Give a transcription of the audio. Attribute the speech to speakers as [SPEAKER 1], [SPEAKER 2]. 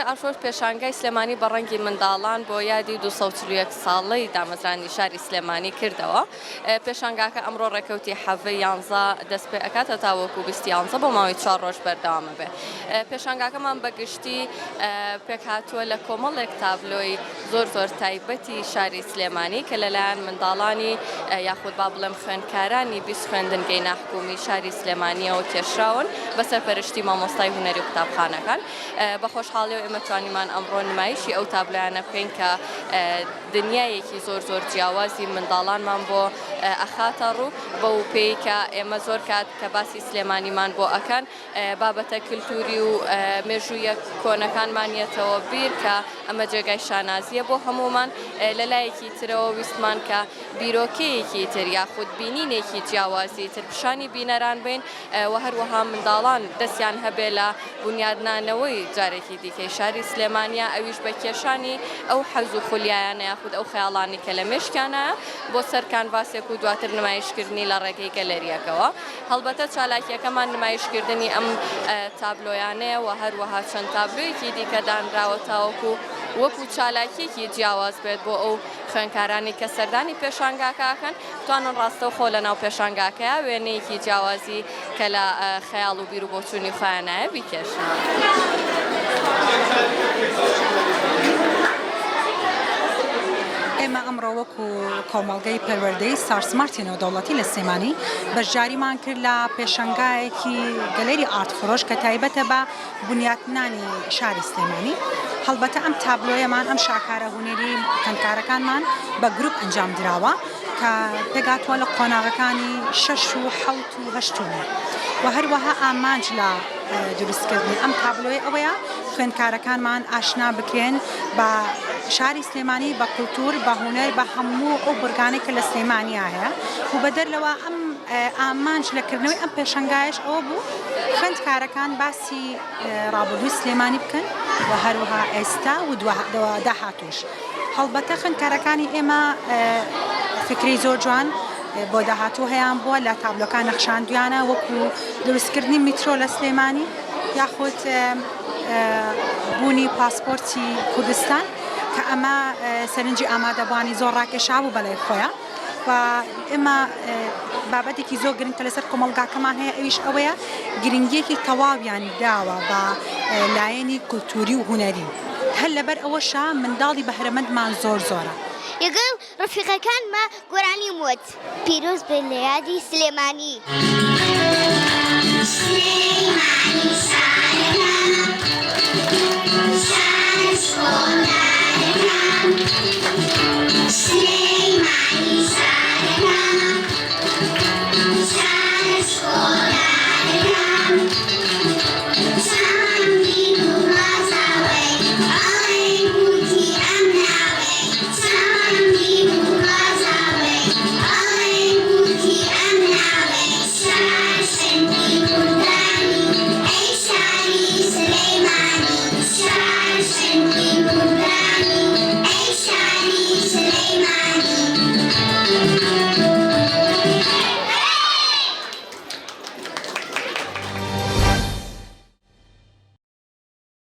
[SPEAKER 1] ئارت فرۆش پێشانگای سلێمانی بە ڕەنگی منداڵان بۆ یادی 241 ساڵەی دامەزرانی شاری سلێمانی کردەوە. پێشانگاکە ئەمڕۆ ڕێکەوتی حەڤەی یانزە دەست پێ ئەکات هەتاوەکو 20 یانزە بۆ ماوەی چوار ڕۆژ بەردەوام ئەبێ. پێشانگاکەمان بە گشتی پێکهاتووە لە کۆمەڵێک تابلۆی زۆر زۆر تایبەتی شاری سلێمانی کە لەلایەن منداڵانی یاخود با بڵێم خوێندکارانی 20 خوێندنگەی ناحکومی شاری سلێمانیەوە کێشراون بە سەرپەرشتی مامۆستای هونەری قوتابخانەکان. بە خۆشحاڵیەوە ئێمە توانیمان ئەمڕۆ نمایشی ئەو تابلۆیانە بکەین کە دنیایەکی زۆر زۆر جیاوازی منداڵانمان بۆ ئەخاتە ڕوو بەو پێی کە ئێمە زۆر کات کە باسی سلێمانیمان بۆ ئەکەن بابەتە کلتوری و مێژوویە کۆنەکانمان یەتەوە بیر کە ئەمە جێگای شانازیە بۆ هەموومان لە لایەکی ترەوە ویستمان کە بیرۆکەیەکی تر یاخود بینینێکی جیاوازی تر پیشانی بینەران بین و هەروەها منداڵان دەستیان هەبێ لە بونیادنانەوەی جارێکی دیکەی شاری سلێمانیە ئەویش بە کێشانی ئەو حەز و خولیایانە یاخود ئەو خەیاڵانەی کە لە مێشکیانایە بۆ سەر کانڤاسێک و دواتر نمایشکردنی لە ڕێگەی گەلەرییەکەوە. هەڵبەتە چالاکییەکەمان نمایشکردنی ئەم تابلۆیانەیە و هەروەها چەند تابلۆیەکی دیکە دانراوە تاوەکو وەکو چالاکییەکی جیاواز بێت بۆ ئەو خوێندکارانەی کە سەردانی پێشانگاکە ئەکەن بتوانن ڕاستەوخۆ لەناو پێشانگاکەیا وێنەیەکی جیاوازی کە لە خەیاڵ و بیروبۆچوونی خۆیانایە بیکێشن.
[SPEAKER 2] ئێمە ئەمڕۆ وەکو کۆمەڵگەی پەروەردەی ستار سمارتی نێودەوڵەتی لە سلێمانی بەشداریمان کرد لە پێشەنگایەکی گەلەری ئارت فرۆش کە تایبەتە بە بنیاتنانی شاری سلێمانی. هەڵبەتە ئەم تابلۆیەمان، ئەم شاکارە هونەری خوێندکارەکانمان بە گروپ ئەنجام دراوە کە پێکهاتووە لە قۆناغەکانی شەش و حەوت و هەشت و نۆ و هەروەها ئامانج لە دروستکردنی ئەم تابلۆیە ئەوەیە خوێندکارەکانمان ئاشنا بکرێن بە شاری سلێمانی بە کولتوور بە هونەر بە هەموو ئەو بڕگانەی کە لە سلێمانیا هەیە و بەدەر لەوە ئەم ئامانج لە کردنەوەی ئەم پێشەنگایەش ئەوە بوو خوێندکارەکان باسی ڕابردووی سلێمانی بکەن و هەروەها ئێستا و داهاتووش. هەڵبەتە خوێندکارەکانی ئێمە فکری زۆر جوان بۆ داهاتوو هەیان بووە لە تابلۆکان نەخشاندویانە وەکو دروستکردنی میترۆ لە سلێمانی یاخود بوونی پاسپۆرتی کوردستان کە ئەمە سەرنجی ئامادەبووانی زۆر ڕاکێشابوو بەلای خۆیان. و ئێمە بابەتێکی زۆر گرنگ کە لەسەر کۆمەڵگاکەمان هەیە ئەویش ئەوەیە گرنگیەکی تەواویان داوە بە لایەنی کولتوری و هونەری هەر لەبەر ئەوەشە منداڵی بەهرەمەندمان زۆر زۆرە.
[SPEAKER 3] لەگەڵ ڕەفیقەکانما گۆرانیم وت. پیرۆز بێت لە یادی سلێمانی. سلێمانی.